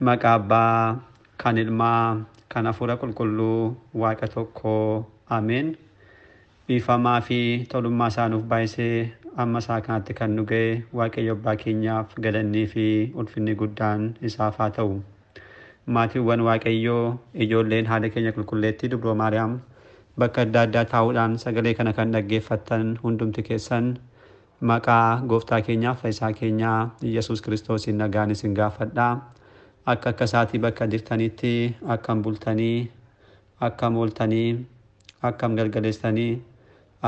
Maqaa Abbaa, kan Ilmaa, kan Hafuura Qulqulluu, Waaqa tokkoo. Ameen. Dhiifamaa fi tolummaa isaa nuuf baay'isee amma isaa kanatti kan nu ga'e Waaqayyo Abbaa keenyaaf galannii fi ulfinni guddaan isaaf haa ta'u. Maatiiwwan Waaqayyoo, ijoolleen haadha keenya qulqulleettii Dubroo Maariyaam bakka adda addaa taa'uudhaan sagalee kana kan dhaggeeffattan hundumti keessan maqaa gooftaa keenyaaf fayyisaa keenyaa Iyyasuus Kiristoosiin nagaan isin gaafadha. Akka akka isaatii bakka jirtanitti akkam bultanii, akkam ooltanii, akkam galgaleessanii.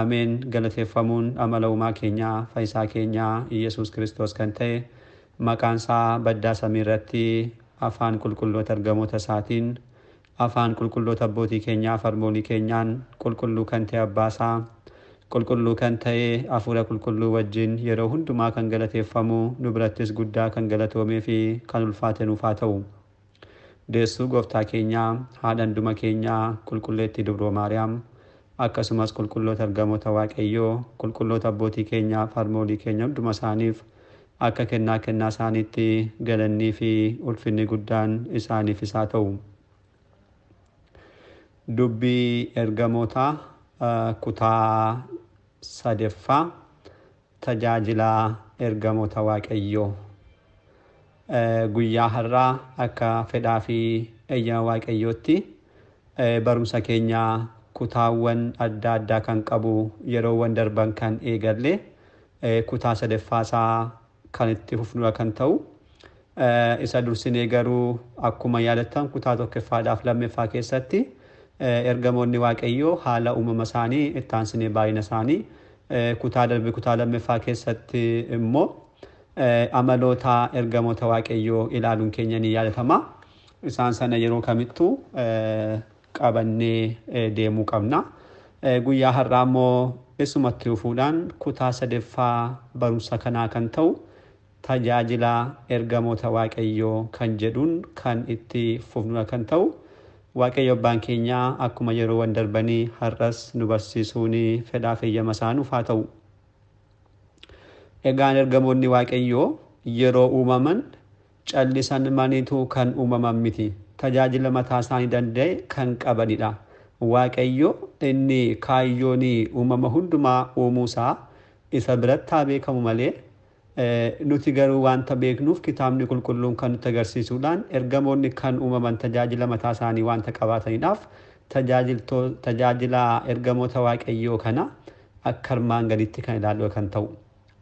Ameen. Galateeffamuun amala uumaa keenyaa fayyisaa keenyaa Iyyasuus Kiristoos kan ta'e maqaan isaa baddaa samii irratti afaan qulqulloota ergamoota isaatiin, afaan qulqulloota abbootii keenyaa harmoolii keenyaan, qulqulluu kan ta'e abbaa isaa, qulqulluu kan ta'e hafuura qulqulluu wajjin yeroo hundumaa kan galateeffamu, nu birattis guddaa kan galatoomee fi kan ulfaate nuuf haa ta'u. Deessuu gooftaa keenyaa, haadha hunduma keenyaa qulqulleettii Dubroo Maariyaam, akkasumas qulqulloota ergamoota Waaqayyoo, qulqulloota abbootii keenyaa harmoolii keenya hunduma isaaniif akka kennaa kennaa isaaniitti galannii fi ulfinni guddaan isaaniif isaa ta'u. Dubbii ergamootaa kutaa sadaffaa, tajaajila ergamoota Waaqayyoo. Guyyaa har'aa akka fedhaa fi eeyyama Waaqayyootti barumsa keenya kutaawwan adda addaa kan qabu yeroowwan darban kan eegalle kutaa sadaffaa isaa kan itti fufnudha kan ta'u. Isa dursinee garuu akkuma yaadattan kutaa tokkoffaadhaaf lammaffaa keessatti ergamoonni Waaqayyoo haala uumama isaanii itti aansinee baay'ina isaanii, kutaa darbe kutaa lammaffaa keessatti immoo amaloota ergamoota Waaqayyoo ilaaluun keenya ni yaadatama. Isaan sana yeroo kamittuu qabannee deemuu qabna. Guyyaa har'aa immoo isumatti dhufuudhaan kutaa sadaffaa barumsa kanaa kan ta'u tajaajila ergamoota Waaqayyoo kan jedhuun kan itti fufnudha kan ta'u. Waaqayyo abbaan keenyaa akkuma yeroowwan darbanii har'as nu barsiisuun fedhaa fi eeyyama isaa nuuf haa ta'u. Egaan ergamoonni Waaqayyoo yeroo uumaman callisan maniitu kan uumaman miti. Tajaajila mataa isaanii danda'e kan qabanidha. Waaqayyo inni kaayyoon uumama hundumaa uumuusaa isa biratti haa beekamu malee, nuti garuu wanta beeknuuf kitaabni qulqulluun kan nutti agarsiisuudhaan ergamoonni kan uumaman tajaajila mataa isaanii wanta qabaataniidhaaf tajaajila ergamoota Waaqayyoo kana akka armaan gaditti kan ilaallu kan ta'u.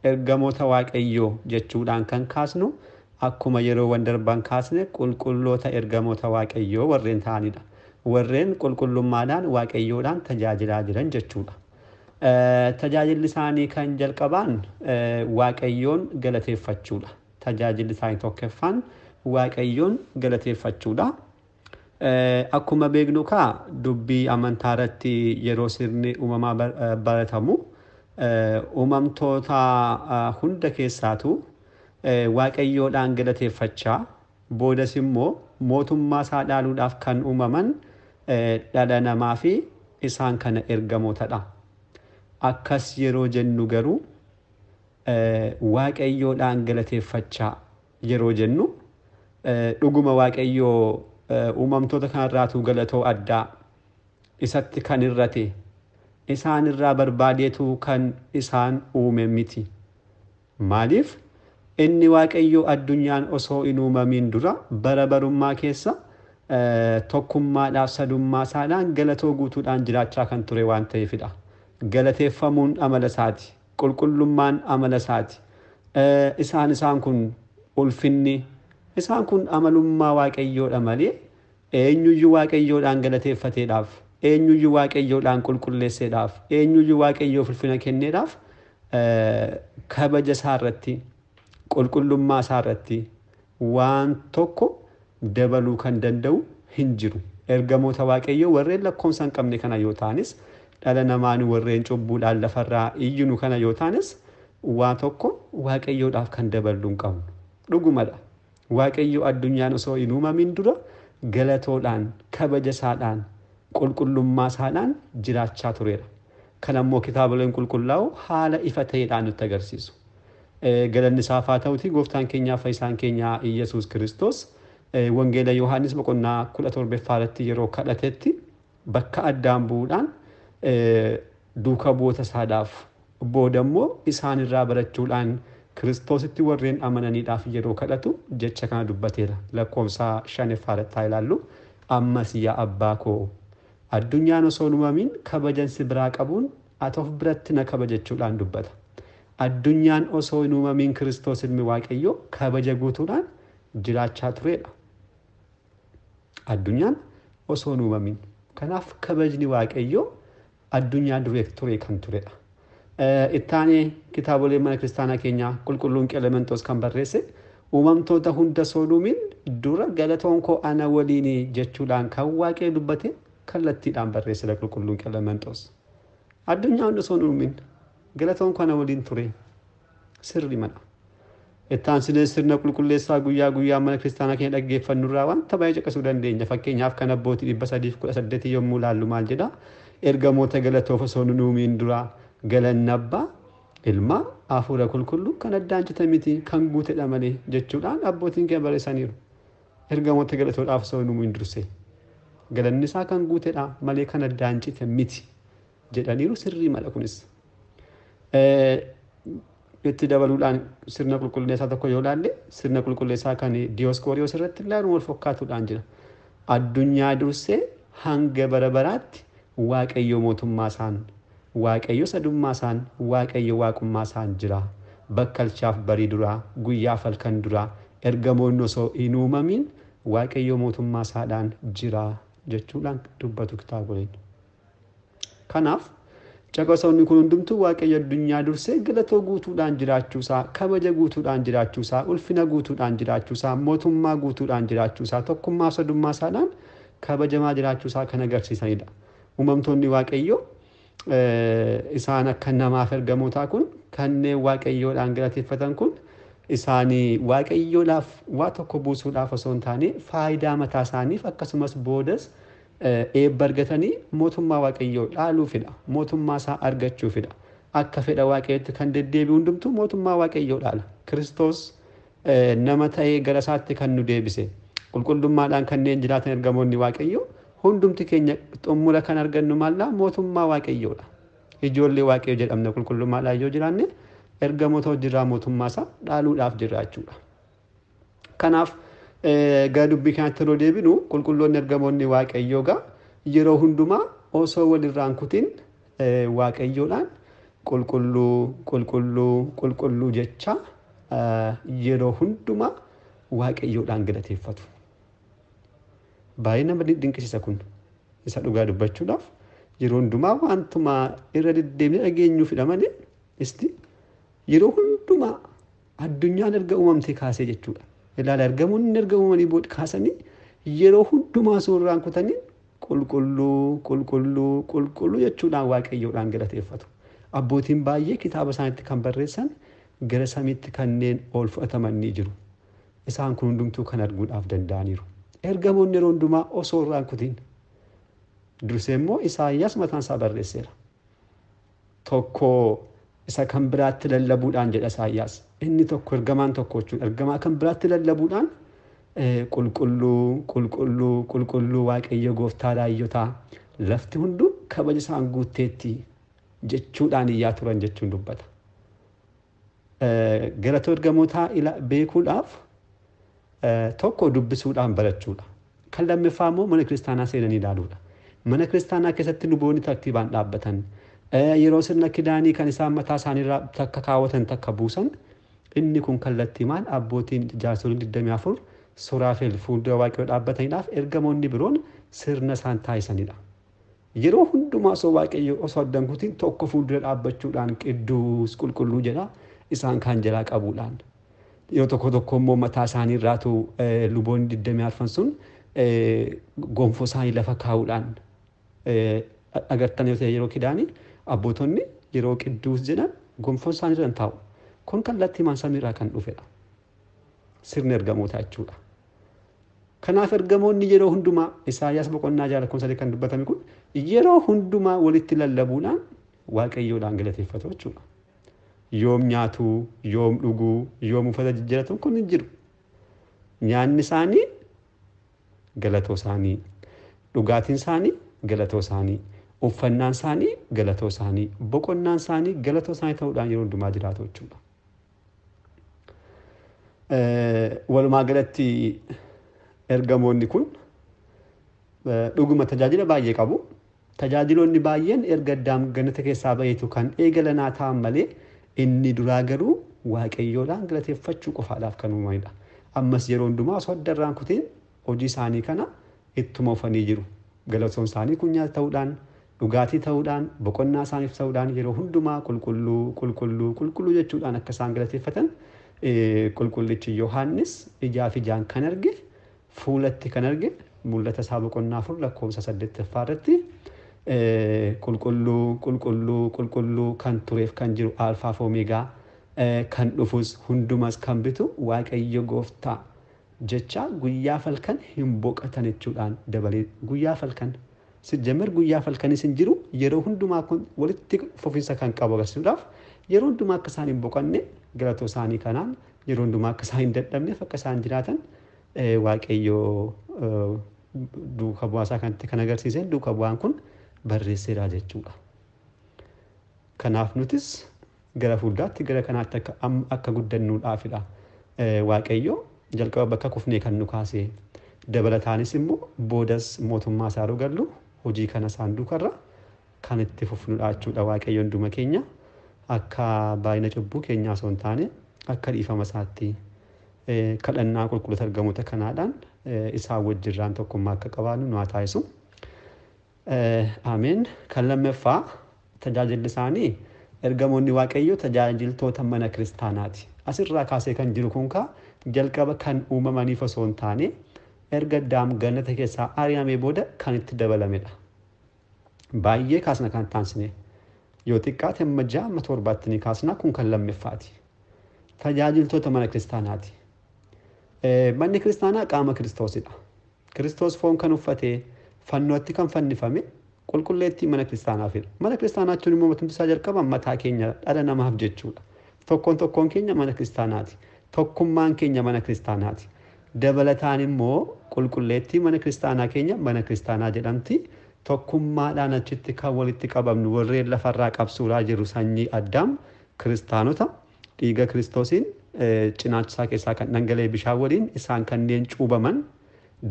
Ergamoota Waaqayyoo jechuudhaan kan kaasnu akkuma yeroowwan darban kaasne qulqulloota ergamoota Waaqayyoo warreen ta'anidha. Warreen qulqullummaadhaan Waaqayyoodhaan tajaajilaa jiran jechuudha. Tajaajilli isaanii kan jalqabaan Waaqayyoon galateeffachuudha. Tajaajilli isaanii tokkoffaan Waaqayyoon galateeffachuudha. Akkuma beeknu kaa dubbii amantaa irratti yeroo sirni uumamaa baratamu uumamtoota hunda keessaatu Waaqayyoodhaan galateeffachaa boodas immoo mootummaa isaa dhaaluudhaaf kan uumaman dhala namaa fi isaan kana ergamootadha. Akkas yeroo jennu garuu Waaqayyoodhaan galateeffachaa yeroo jennu dhuguma Waaqayyoo uumamtoota kanarraatu galatoo addaa isatti kan irrate isaan irraa barbaadeetu kan isaan uume miti. Maaliif? Inni Waaqayyoo addunyaan osoo hin uumamiin dura bara barummaa keessa tokkummaadhaaf sadummaa isaadhaan galatoo guutuudhaan jiraachaa kan ture waan ta'eefidha. Galateeffamuun amala isaati. Qulqullummaan amala isaati. Isaan kun ulfinni isaan kun amalummaa Waaqayyoodha malee eenyuyyuu Waaqayyoodhaan galateeffateedhaaf, eenyuyyuu Waaqayyoodhaan qulqulleesseedhaaf, eenyuyyuu Waaqayyoof ulfina kenneedhaaf kabaja isaa irratti, qulqullummaa isaa irratti waan tokko dabaluu kan danda'u hin jiru. Ergamoota Waaqayyoo warreen lakkoofsa hin qabne kana yoo ta'anis, dhala namaan warreen cubbuudhaan lafarraa iyyinu kana yoo ta'anis, waa tokko Waaqayyoodhaaf kan dabaluu hin qabnu. Dhugumadha. Waaqayyo addunyaan osoo hin uumamin dura galatoodhaan, kabaja isaadhaan, qulqullummaa isaadhaan jiraachaa tureera. Kan ammoo kitaaboleen qulqullaa'u haala ifa ta'eedhaan nutti agarsiisu. Galanni isaaf haa ta'uti gooftaan keenyaa fayyisaan keenyaa Iyyasuus Kiristoos Wangeela Yohaannis boqonnaa 17 irratti yeroo kadhatetti bakka addaan bu'uudhaan duuka bu'oota isaadhaaf booda immoo isaan irraa barachuudhaan Kiristoositti warreen amananiidhaaf yeroo kadhatu jecha kana dubbateera. Lakkoofsa 5 irratti haa ilaallu. Ammas yaa abbaa koo addunyaan osoo hin uumamin kabajan si biraa qabuun ati of biratti na kabajachuudhaan dubbata. Addunyaan osoo hin uumamin Kiristoos ilmi Waaqayyoo kabaja guutuudhaan jiraachaa turedha. Addunyaan osoo hin uumamin. Kanaaf kabajni Waaqayyoo addunyaa duree ture kan turedha. Ittaanee kitaabolee mana kiristaanaa keenyaa qulqulluun Qelementoos kan barreesse uumamtoota hunda osoo hin uumin dura galatoon koo ana waliin jechuudhaan kan Waaqayyo dubbate kallattiidhaan barreessedha qulqulluun Qelementoos. Addunyaa hunda osoo hin uumin galatoon koo ana waliin ture sirri mana. Ittaansinee sirna qulqulleessaa guyyaa guyyaa mana kiristaanaa keenya dhaggeeffannu irraa wanta baay'ee caqasuu dandeenya. Fakkeenyaaf kan abbootii 318 yommuu ilaallu maal jedha? Ergamoota galatoof osoo hin uumin dura galanni abbaa ilmaa hafuura qulqulluu kan addaan cite miti kan guutedha malee jechuudhaan abbootiin keenya barreessaniiru. Ergamoota galatoodhaaf osoo hin uumin dursee galanni isaa kan guutedha malee kan addaan cite miti jedhaniiru sirrii mala kunis. Itti dabaluudhaan sirna qulqulleessaa tokko yoo ilaalle sirna qulqulleessaa kan Diyoskooriyoos irratti ilaaluun wal fakkaatuudhaan jira. Addunyaa dursee hanga bara baraatti Waaqayyo mootummaa isaan, Waaqayyo sadummaa isaan, Waaqayyo waaqummaa isaan jira. Bakkalchaaf barii duraa, guyyaaf halkan duraa, ergamoonni osoo hin uumamin Waaqayyo mootummaa isaadhaan jira jechuudhaan dubbatu kitaaboleen. Kanaaf caqasoonni kun hundumtuu Waaqayyo addunyaa dursee galatoo guutuudhaan jiraachuusaa, kabaja guutuudhaan jiraachuusaa, ulfina guutuudhaan jiraachuusaa, mootummaa guutuudhaan jiraachuusaa, tokkummaa sadummaa isaadhaan kabajamaa jiraachuusaa kan agarsiisanidha. Uumamtoonni Waaqayyoo isaan akka namaaf ergamootaa kun kanneen Waaqayyoodhaan galateeffatan kun isaanii Waaqayyoodhaaf waa tokko buusuudhaaf osoo hin taane faayidaa mataa isaaniif akkasumas boodas eebba argatanii mootummaa Waaqayyoo dhaaluufidha. Mootummaa isaa argachuufidha. Akka fedha Waaqayyootti kan deddeebi'u hundumtuu mootummaa Waaqayyoo dhaala. Kiristoos nama ta'ee gara isaatti kan nu deebise. Qulqullummaadhaan kanneen jiraatan ergamoonni Waaqayyoo hundumti keenya xumura kan argannu maallaa mootummaa Waaqayyoodha. Ijoollee Waaqayyoo jedhamna qulqullummaadhaan yoo jiraanne ergamoota hojirraa mootummaa isaa dhaaluudhaaf jirra jechuudha. Kanaaf gara dubbii kanatti yeroo deebinu qulqulloonni ergamoonni Waaqayyoo gaa yeroo hundumaa osoo walirraan kutin Waaqayyoodhaan qulqulluu qulqulluu qulqulluu jecha yeroo hundumaa Waaqayyoodhaan galateeffatu. Baay'ee nama dinqisiisa kun isa dhugaa dubbachuudhaaf yeroo hundumaa wantuma irra deddeebinee dhageenyuufidha malee isti yeroo hundumaa addunyaan erga uumamtee kaasee jechuudha. Ilaala ergamoonni erga uumamanii booda kaasanii yeroo hundumaa suurraan kutanii qulqulluu qulqulluu qulqulluu jechuudhaan Waaqayyoodhaan galateeffatu. Abbootiin baay'ee kitaaba isaaniitti kan barreessan gara samiitti kanneen ol fudhataman ni jiru. Isaan kun hundumtuu kan arguudhaaf danda'aniiru. Ergamoonni yeroo hundumaa osoo irraan kutin dursee immoo Isaayyaas mataan isaa barreesseera. Tokko isa kan biraatti lallabuudhaan jedha Isaayyaas. Inni tokko ergamaan tokko jechuudha. Ergamaa kan biraatti lallabuudhaan qulqulluu qulqulluu qulqulluu Waaqayyo gooftaa raayyotaa lafti hunduu kabaja isaan guutteetti jechuudhaan iyyaa turan jechuun dubbata. Galatoo ergamootaa beekuudhaaf tokko dubbisuudhaan barachuudha. Kan lammaffaa immoo mana kiristaanaa seenanii ilaaluudha. Mana kiristaanaa keessatti luboonni tartiibaan dhaabbatan yeroo sirna kidaanii kan isaan mataa isaaniirraa takka kaawwatan takka buusan inni kun kallattii maal abbootiin jaarsoliin 24 Suraafel fuuldura Waaqayyoo dhaabbataniidhaaf ergamoonni biroon sirna isaan taasisanidha. Yeroo hundumaa osoo Waaqayyo osoo addan kutiin tokko fuuldura dhaabbachuudhaan qidduus qulqulluu jedha isaan kaan jalaa qabuudhaan. Yeroo tokko tokko immoo mataa isaanii irraatu luboonni 24 sun gonfoo isaanii lafa kaa'uudhaan agartan yoo ta'e yeroo kidaanii abbootonni yeroo qidduus jedhan gonfoon isaanii irra taa'u. Kun kallattii maan samiirraa kan dhufedha. Sirna ergamootaa jechuudha. Kanaaf ergamoonni yeroo hundumaa Isaayyaas boqonnaa 6 lakkoofsa 3 kan dubbatame kun yeroo hundumaa walitti lallabuudhaan Waaqayyoodhaan galateeffatu jechuudha. Yoom nyaatu, yoom dhuguu, yoom uffata jijjiiratu kun hin jiru. Nyaanni isaanii galatoo isaanii, dhugaatiin isaanii galatoo isaanii, uffannaan isaanii galatoo isaanii, boqonnaan isaanii galatoo isaanii ta'uudhaan yeroo hundumaa jiraatu jechuudha. Walumaa galatti ergamoonni kun dhuguma tajaajila baay'ee qabu. Tajaajiloonni baay'een erga Addaam gannata keessaa baheetu kan eegalanaa ta'an malee inni duraa garuu Waaqayyoodhaan galateeffachuu qofaadhaaf kan uumamanidha. Ammas yeroo hundumaa osoo adda irraan kutiin hojii isaanii kana ittuma ufanii jiru. Galatoon isaanii kun nyaata ta'uudhaan, dhugaatii ta'uudhaan, boqonnaa isaaniif ta'uudhaan yeroo hundumaa qulqulluu, qulqulluu, qulqulluu jechuudhaan akka isaan galateeffatan qulqullichi Yohaannis ijaaf ijaan kan arge, fuulatti kan arge, mul'ata isaa boqonnaa 4 lakkoofsa 8ffaa irratti qulqulluu, qulqulluu, qulqulluu kan tureef kan jiru Alfaa fi Omeegaa kan dhufus hundumas kan bitu Waaqayyo gooftaa jecha guyyaa falkan hin boqotan jechuudhaan dabalee guyyaa falkan sijjamir guyyaa falkanis hin jiru yeroo hundumaa kun walitti fufinsa kan qabu agarsiisuudhaaf yeroo hundumaa akka isaan hin boqonne galatoo isaanii kanaan yeroo hundumaa akka isaan hin dadhabneef akka isaan jiraatan Waaqayyo duuka bu'aa isaa kanatti kan agarsiise duuka bu'aan kun barreesseera jechuudha. Kanaaf nutis gara fuulduraatti gara kanaatti akka guddannuudhaafidha. Waaqayyo jalqaba bakka kufnee kan nu kaase dabalataanis immoo boodas mootummaa isaa yeroo gallu hojii kana isaan duukarra kan itti fufnudha jechuudha. Waaqayyo hunduma keenya akka baay'ina cubbuu keenyaa osoo hin taane akka dhiifama isaatti kadhannaa qulqulloota ergamoota kanaadhaan isaan wajjirraan tokkummaa akka qabaannu nu haa taasisu. Ameen. Kan lammaffaa tajaajilli isaanii ergamoonni Waaqayyoo tajaajiltoota mana kiristaanaati. Asirraa kaasee kan jiru kun kaa jalqaba kan uumamaniif osoo hin taane erga Addaam gannata keessaa ari'amee booda kan itti dabalamedha. Baay'ee kaasna kan taansine yoo xiqqaate amma 6 amma 7tti ni kaasna kun kan lammaffaati. Tajaajiltoota mana kiristaanaati. Manni kiristaanaa qaama Kiristoosidha. Kiristoos foon kan uffate fannootti kan fannifame qulqulleettii mana kiristaanaafidha. Mana kiristaanaa jechuun immoo matumti isaa jalqaba mataa keenya dhala namaaf jechuudha. Tokkoon tokkoon keenya mana kiristaanaati. Tokkummaan keenya mana kiristaanaati. Dabalataan immoo qulqulleettii mana kiristaanaa keenya mana kiristaanaa jedhamti. Tokkummaadhaan achitti kan walitti qabamnu warreen lafarraa qabsuuraa jiru sanyii Addaam kiristaanota dhiiga Kiristoosiin cinaacha isaa keessaa kan dhangala'e bishaan waliin isaan kanneen cuubaman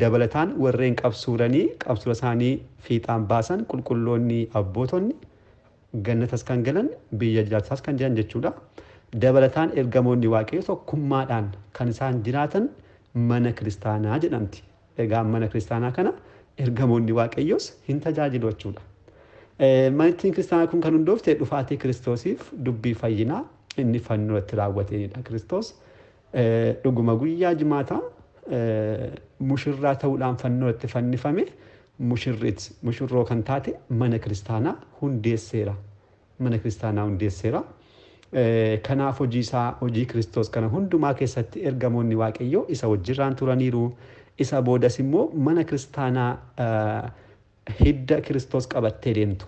dabalataan warreen qabsuuranii qabsuura isaanii fiixaan baasan qulqulloonni abbootonni gannatas kan galan biyya jiraataas kan jiran jechuudha. Dabalataan ergamoonni Waaqayyoo tokkummaadhaan kan isaan jiraatan mana kiristaanaa jedhamti. Egaa mana kiristaanaa kana ergamoonni Waaqayyoos hin tajaajilu jechuudha. Manittiin kiristaanaa kun kan hundoofte dhufaatii Kiristoosiif dubbii fayyinaa inni fannoo irratti raawwateenidha. Kiristoos dhuguma guyyaa jimaataa mushurraa ta'uudhaan fannoo irratti fannifame mushurrit mushurroo kan taate mana kiristaanaa hundeesseera. Mana kiristaanaa hundeesseera. Kanaaf hojii isaa hojii Kiristoos kana hundumaa keessatti ergamoonni Waaqayyoo isa wajjirraan turaniiru. Isa boodas immoo mana kiristaanaa hidda Kiristoos qabattee deemtu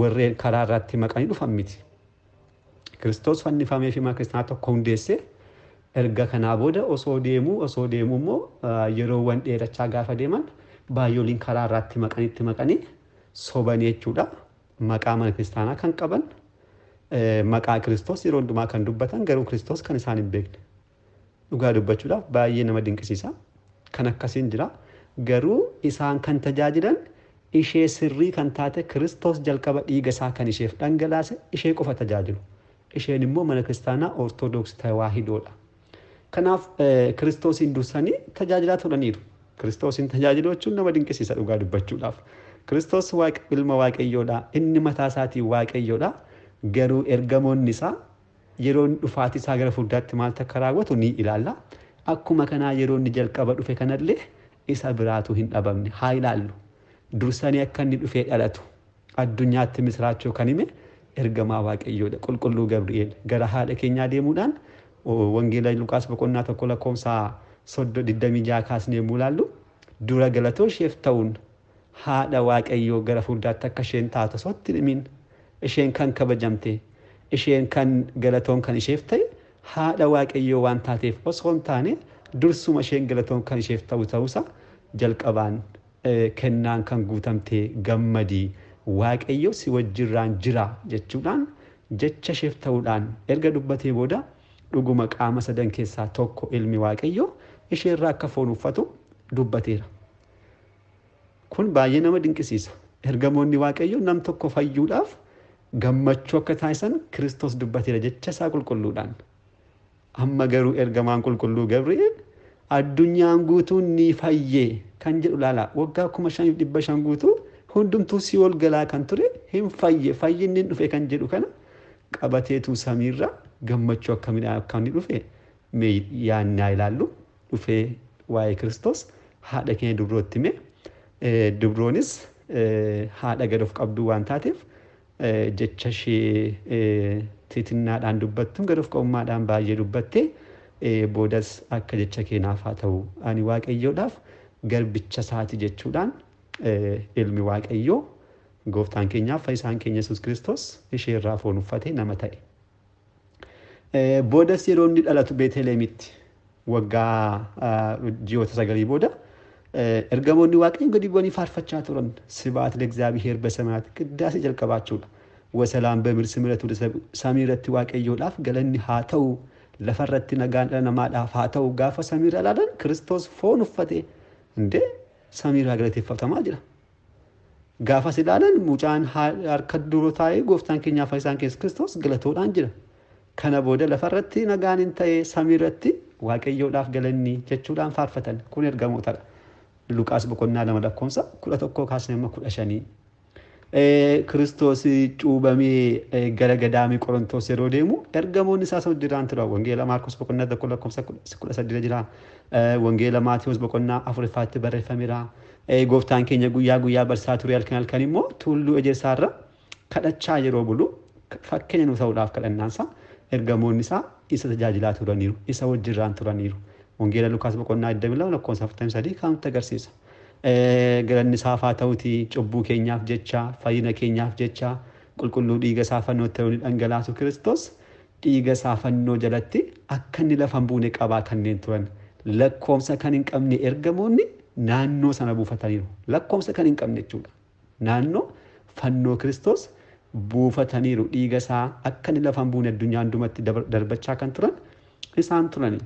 warreen karaa irratti maqanii dhufan miti. Kiristoos fannifamee fi mana kiristaanaa tokko hundeesse erga kanaa booda osoo deemuu immoo yeroowwan dheerachaa gaafa deeman baay'ooliin karaa irratti maqanitti maqanii sobanii jechuudha. Maqaa mana kiristaanaa kan qaban maqaa Kiristoos yeroo hundumaa kan dubbatan garuu Kiristoos kan isaan hin beekne. Dhugaa dubbachuudhaaf baay'ee nama dinqisiisa. Kan akkasiin jira. Garuu isaan kan tajaajilan ishee sirrii kan taate Kiristoos jalqaba dhiiga isaa kan isheef dhangalaase ishee qofa tajaajilu. Isheen immoo mana kiristaanaa Ortodoksii Tawaahidoodha. Kanaaf Kiristoosiin dursanii tajaajilaa turaniiru. Kiristoosiin tajaajiluu jechuun nama dinqisiisa dhugaa dubbachuudhaaf. Kiristoos ilma Waaqayyoodha. Inni mataa isaatiin Waaqayyoodha. Garuu ergamoonni isaa yeroo dhufaatii isaa gara fuulduraatti maaltu akka raawwatu ni ilaalla. Akkuma kanaa yeroo inni jalqaba dhufe kanallee isa biraatu hin dhabamne haa ilaallu. Dursanii akka inni dhufee dhalatu addunyaatti misiraachoo kan hime ergamaa Waaqayyoodha. Qulqulluu Gabri'eel gara haadha keenyaa deemuudhaan Wangeela Luqaas boqonnaa 1 lakkoofsa 26 kaasnee yommuu ilaallu dura galatoo isheef ta'uun haadha Waaqayyoo gara fuulduraatti akka isheen taatu osoo itti himin isheen kan kabajamte isheen kan galatoon kan isheef ta'e haadha Waaqayyoo waan taateef osoo hin taane dursuma isheen galatoon kan isheef ta'u ta'uusaa Jalqabaan kennaan kan guutamte gammadii, Waaqayyo si wajjirraan jira jechuudhaan jecha isheef ta'uudhaan erga dubbatee booda dhuguma qaama sadan keessaa tokko ilmi Waaqayyo isheerraa akka foon uffatu dubbateera. Kun baay'ee nama dinqisiisa. Ergamoonni Waaqayyo nam tokko fayyuudhaaf gammachuu akka taasisan Kiristoos dubbateera jecha isaa qulqulluudhaan. Amma garuu ergamaan qulqulluu Gabri'eel addunyaan guutuun ni fayyee kan jedhu laala. Waggaa 5500 guutuu hundumtuu si'ool galaa kan ture hin fayye, fayyinni hin dhufe kan jedhu kana qabateetu samiirra gammachuu akkamiidhaan akka inni dhufe mee yaannaa ilaallu. Dhufee waa'ee Kiristoos haadha keenya dubrootti hime. Dubroonis haadha gad of qabduu waan taateef jecha ishee titinnaadhaan dubbattuun gad of qabummaadhaan baay'ee dubbatte. Boodas akka jecha keenaaf haa ta'u, ani Waaqayyoodhaaf garbicha isaati jechuudhaan ilmi Waaqayyoo gooftaan keenyaaf fayyisaan keenya Yesuus Kiristoos isheerraa foon uffatee nama ta'e. Boodas yeroo inni dhalatu Beeteleemitti waggaa ji'oota 9 booda ergamoonni Waaqayyoon gadi bu'anii faarfachaa turan. Sibaat ለእግዚአብሔር በሰማያት ቅዳሴ jalqabaachuudha. ወሰላም በምድር ስምረቱ samiirratti Waaqayyoodhaaf galanni haa ta'u, lafarratti nagaan dhala namaadhaaf haa ta'u. Gaafa samiirra ilaalan Kiristoos foon uffate indee samiirraa galateeffatamaa jira. Gaafas ilaalan mucaan harka dura taa'ee gooftaan keenyaaf fayyisaan keessa Kiristoos galatoodhaan jira. Kana booda lafarratti nagaan hin ta'e, samiirratti Waaqayyoodhaaf galanni jechuudhaan faarfatan. Kun ergamootadha. Luqaas boqonnaa 2 lakkoofsa 11 kaasnee amma 15. Kiristoos cuubamee gara gadaamii Qorontoos yeroo deemu ergamoonni isaa isa wajjiraan turan. Wangeela Maarkos boqonnaa 1 lakkoofsa 18 jira. Wangeela Maatewos boqonnaa 4 barreeffameera. Gooftaan keenya guyyaa guyyaa barsaa ture, halkan halkan immoo tulluu ejersaarra kadhachaa yeroo bulu fakkeenya nu ta'uudhaaf kadhannaansaa ergamoonni isaa isa tajaajilaa turaniiru, isa wajjirraan turaniiru. Wangeela Lukaas boqonnaa 22 lakkoofsa 43 kan nutti agarsiisa. Galanni isaaf haa ta'uutii cubbuu keenyaaf jecha, fayyina keenyaaf jecha qulqulluu dhiiga isaa fannootti yeroo dhangalaasu Kiristoos dhiiga isaa fannoo jalatti akka inni lafa hin buune qabaa kanneen turan lakkoofsa kan hin qabne ergamoonni naannoo sana buufataniiru. Lakkoofsa kan hin qabne jechuudha. Naannoo fannoo Kiristoos buufataniiru. Dhiiga isaa akka inni lafa hin buune addunyaa hundumatti darbachaa kan turan isaan turani.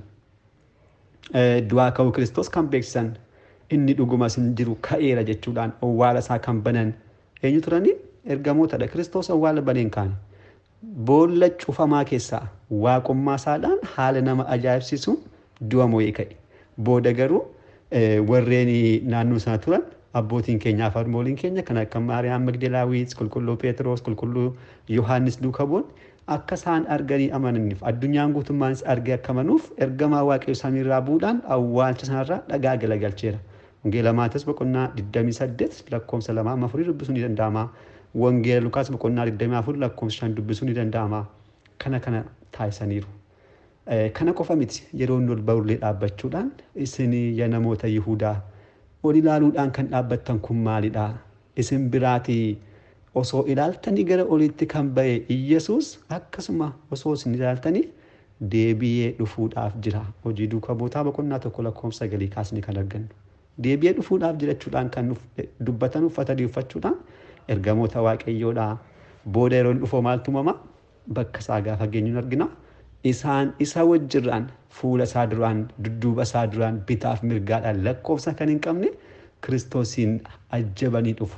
Du'aa ka'uu Kiristoos kan beeksisan, inni dhugumas hin jiru ka'eera jechuudhaan owwaala isaa kan banan eenyu turani? Ergamootadha. Kiristoos owwaala baneen kaane. Boolla cufamaa keessaa waaqummaa isaadhaan haala nama ajaa'ibsiisuun du'a mo'ee ka'e. Booda garuu warreen naannoo sana turan abbootiin keenyaa fi harmooliin keenya kan akka Maariyaam Magdalaawit, qulqulluu Phexros, qulqulluu Yohaannis duuka bu'uun akka isaan arganii amananiif addunyaan guutummaanis argee akka amanuuf ergamaa Waaqayyo samiirraa bu'uudhaan awwaalcha sanarraa dhagaa galagalcheera. Wangeela Maatewos boqonnaa 28 lakkoofsa 2 amma 4 dubbisuun ni danda'ama. Wangeela Lukaas boqonnaa 24 lakkoofsa 5 dubbisuun ni danda'ama. Kana kana taasisaniiru. Kana qofa miti, yeroo inni ol ba'ullee dhaabbachuudhaan isin yaa namoota Yihudaa ol ilaaluudhaan kan dhaabbattan kun maalidha? Isin biraatii osoo ilaaltanii gara olitti kan ba'e Iyyasuus akkasuma osoo isin ilaaltanii deebi'ee dhufuudhaaf jira. Hojii duukaa buutaa boqonnaa 1 lakkoofsa 9 kaasnee kan argannu. Deebi'ee dhufuudhaaf jira jechuudhaan kan dubbatan uffatanii uffachuudhaan ergamoota Waaqayyoodha. Booda yeroo inni dhufu maaltu uumama? Bakka isaa gaafa geenyu argina. Isaan isa wajjirraan fuula isaa duraan, dudduuba isaa duraan, bitaaf mirgaadhaan lakkoofsa kan hin qabne Kiristoosiin ajjabanii dhufu.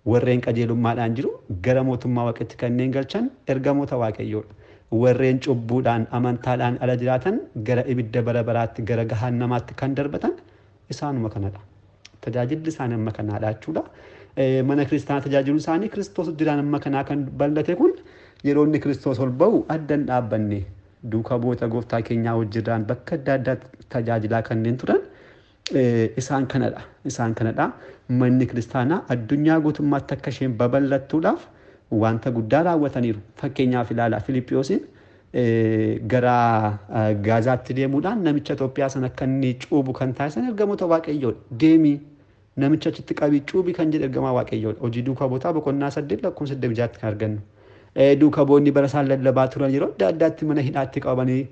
Warreen qajeelummaadhaan jiru gara mootummaa Waaqaatti kanneen galchan ergamoota Waaqayyoodha. Warreen cubbuudhaan amantaadhaan ala jiraatan gara ibidda bara baraatti, gara gahaannamaatti kan darbatan isaanuma kanadha. Tajaajilli isaanii amma kanaadha jechuudha. Mana kiristaanaa tajaajiluun isaanii Kiristoos jiraan amma kanaa kan bal'ate kun yeroo inni Kiristoos ol ba'u adda hin dhaabbanne duuka bu'oota gooftaa keenyaa wajjirraan bakka adda addaa tajaajilaa kanneen turan isaan kanadha. Isaan kanadha. Manni kiristaanaa addunyaa guutummaatti akka isheen babal'attuudhaaf wanta guddaa raawwataniiru. Fakkeenyaaf ilaalaa Filiippiyoosiin gara Gaazaatti deemuudhaan namicha Itoophiyaa sana akka inni cuubu kan taasisan ergamoota Waaqayyoodha. Deemii namicha achitti qabii cuubi kan jedhe ergamaa Waaqayyoodha. Hojii duukaa buutaa boqonnaa 8 lakkoofsa 26 kan argannu. Duuka bu'oonni bara isaan lallabaa turan yeroo adda addaatti mana hidhaatti qabamanii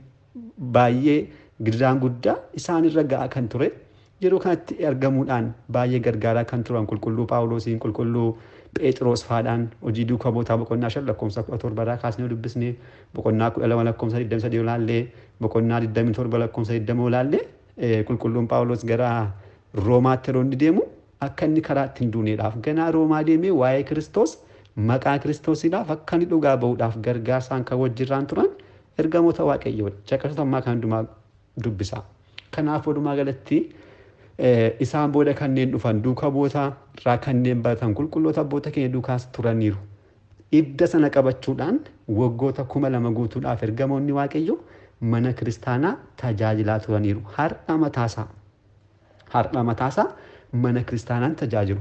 baay'ee gidiraan guddaa isaanirra ga'aa kan ture. Yeroo kanatti argamuudhaan baay'ee gargaaraa kan turan qulqulluu Phaawulosiin, qulqulluu Phexros faadhaan hojii duukaa bu'ootaa boqonnaa 5 lakkoofsa 17 irraa kaasnee dubbisnee, boqonnaa 12 lakkoofsa 23 ilaallee, boqonnaa 27 lakkoofsa 20 ilaallee, qulqulluun Phaawulos gara Roomaatti yeroo inni deemu akka inni karaa ittiin duuneedhaaf ganaa Roomaa deemee waa'ee Kiristoos maqaa Kiristoosiidhaaf akka inni dhugaa ba'uudhaaf gargaarsaan kan wajjirraan turan ergamoota Waaqayyoodha. Caqasoota ammaa kan hundumaa dubbisa. Kanaaf walumaa galatti isaan booda kanneen dhufan duukaa bu'oota irraa kanneen baratan qulqulloota abboota keenya duukaas turaniiru. Idda sana qabachuudhaan waggoota 2000 guutuudhaaf ergamoonni Waaqayyoo mana kiristaanaa tajaajilaa turaniiru. Har'a mataasaa. Har'a mataasaa mana kiristaanaan tajaajilu.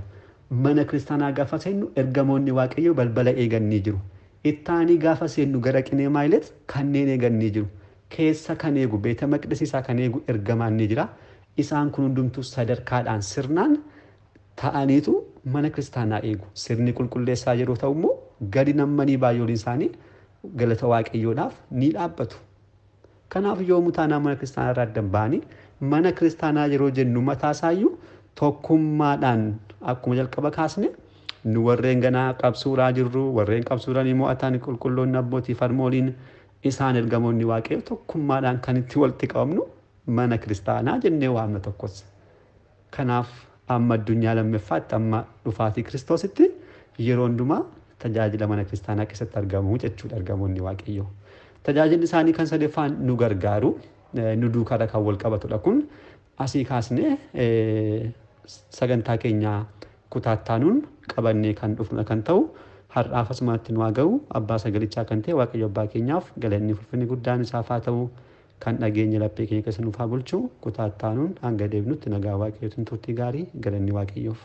Mana kiristaanaa gaafa seennu ergamoonni Waaqayyoo balbala eeganii jiru. Ittaanii gaafa seennu gara Qinee Maayilet kanneen eeganii jiru. Keessa kan eegu beeta maqdisiisaa kan eegu ergamaan ni jira. Isaan kun hundumtuu sadarkaadhaan sirnaan ta'aniitu mana kiristaanaa eegu. Sirni qulqulleessaa yeroo ta'u immoo gadi nammanii baay'ooliin isaanii galata Waaqayyoodhaaf ni dhaabbatu. Kanaaf yoomuu taanaan mana kiristaanaa irraa adda ba'anii mana kiristaanaa yeroo jennu mataasaayyuu tokkummaadhaan akkuma jalqaba kaasne nu warreen ganaa qabsuuraa jirru, warreen qabsuuranii mo'atan qulqulloonni abbootii farmooliin isaan ergamoonni Waaqayyoo tokkummaadhaan kan itti walitti qabamnu mana kiristaanaa jennee waamna tokkos. Kanaaf amma addunyaa lammaffaatti amma dhufaatii Kiristoositti yeroo hundumaa tajaajila mana kiristaanaa keessatti argamu jechuudha ergamoonni Waaqayyoo. Tajaajilli isaanii kan sadaffaan nu gargaaru, nu duukaadha kan wal qabatudha kun asii kaasnee sagantaa keenya kutaattaanuun qabannee kan dhufnudha kan ta'u har'aaf asumatti nu haa ga'u. Abbaa sagalichaa kan ta'e Waaqayyo abbaa keenyaaf galanni ulfinni guddaan isaaf haa ta'u. Kan dhageenya laphee keenya keessa nuuf haa bulchu. Kutaattaanuun hanga deebinutti nagaa Waaqayyootiin turtii gaarii, galanni Waaqayyoof.